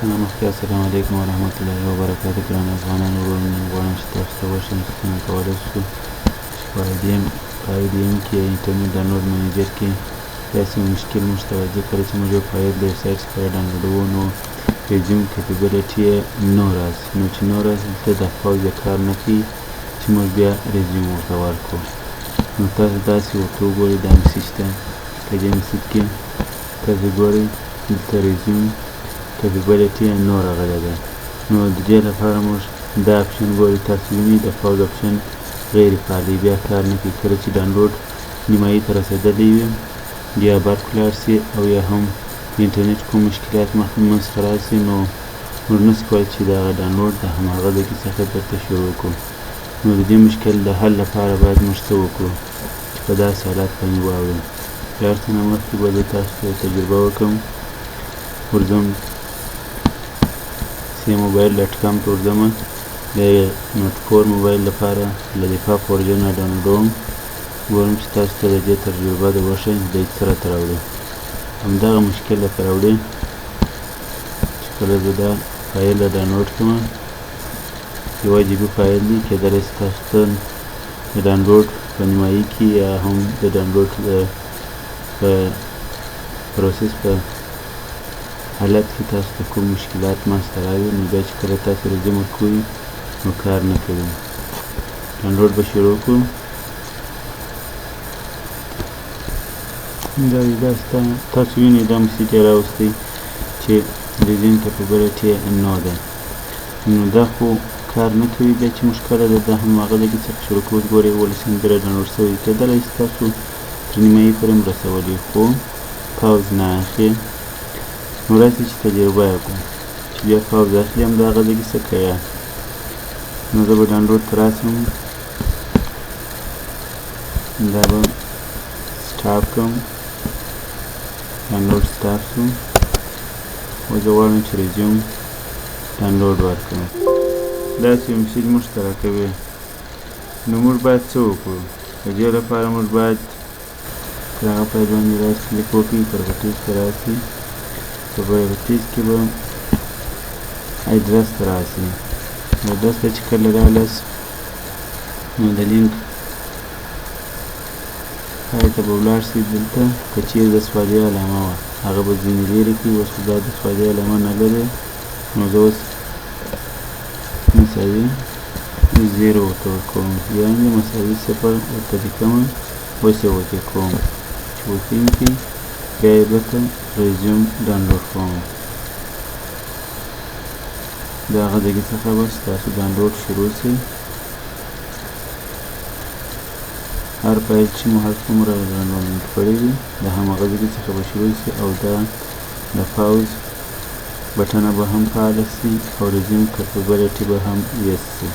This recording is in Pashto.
څه نه مخکې السلام علیکم ورحمت الله وبرکاته. ګرانو افغانانو وروڼو، نن غواړم چې تاسو ته وښیم چې څنګه کولی شو چې په IDM کې یا انټرنیټ ډاونلوډ منیجر کې داسې مشکل موږ ته راځي، کله چې موږ یو فایل د ویب سایټ څخه ډاونلوډوو نو resume capability یې نه راسي. نو چې نه راسي، دلته د pause یې کار نه کوي چې موږ بیا resume ورته ورکړو. نو تاسو داسې ورته وګورئ، دا message ته، په دې message کې تاسو ګورئ دلته resume capability یې نه راغلی ده. نو د دې لپاره موږ دا option ګورئ، تاسو وینئ د pause option غیر فعال دی، بیا کار نه کوي. کله چې ډاونلوډ نیمایي ته رسېدلی وي، یا برق ولاړ سي او یا هم د انټرنیټ کوم مشکلات منځته راسي، نو موږ نسو کولی چې دغه ډاونلوډ د هماغه ځای څخه بیرته شروع کړو. نو د دې مشکل د حل لپاره باید موږ څه وکړو چې په داسې حالت باندې واوړو؟ له هر څه نه مخکې به زه تاسو ته یو تجربه وکړم. ورځم C mobile.com ته، ورځم د Note 4 موبایل لپاره Lollipop version ډاونلوډوم، ګورم چې تاسو ته د دې تجربه د وښیم چې دی څه راته راوړي. همدغه مشکل راته راوړي چې کله زه دا فایل ډاونلوډ کړم، یو GB فایل دی، کېدلی شي تاسو ته د ډاونلوډ په نیمایي کې یا هم د ډاونلوډ په process په حالت کې تاسو ته کوم مشکلات منځته راوړي. نو بیا چې کله تاسو resume ورکوئ نو کار نه کوي. ډاونلوډ به شروع کړو. دا تاسو وینئ، دا message یې راوستی چې resume capability یې no ده. نو دا خو کار نه کوي. بیا چې موږ کله د هماغه ځای څخه شروع کوو، ګورئ 17 MB ډاونلوډ شوی، کېدلی شي تاسو تر نیمایي پورې هم رسولی خو pause نه اخلي. نو راسئ چې تجربه یې کړو چې بیا pause اخلي هم د هغه ځای څخه که یا. نو زه به ډاونلوډ ته راسم، دا به stop کړم، ډاونلوډ stop شو. اوس زه غواړم چې resume download ورکړم. داسې یو message موږ ته راکوي. نو موږ باید څه وکړو؟ د دې لپاره موږ باید پر هغه فایل باندې right click وکړو، properties ته راسي، په properties کې به ادرس ته راسي. ادرس ته چې کله راغلاست نو د لینک پای ته به ولاړ سي. دلته که چیرې د سوالیه علامه وه هغه به ځینې لیرې کړي. اوس خو دا د سوالیه علامه نه لري، نو زه اوس مساوي 0 ورته ورکوم، یعنې مساوي 0 ورته لیکم. اوس یې okay کوم، چې okay مې کړي بیا یې بیرته resume download کوم. د هغه ځای څخه به ستاسو ډاونلوډ شروع سي. هر فایل چې مو هر څومره ډاونلوډ کړی وي د هماغه ځای څخه به شروع سي او دا د pause بټنه به هم فعاله سي او resume capability به هم yes سي.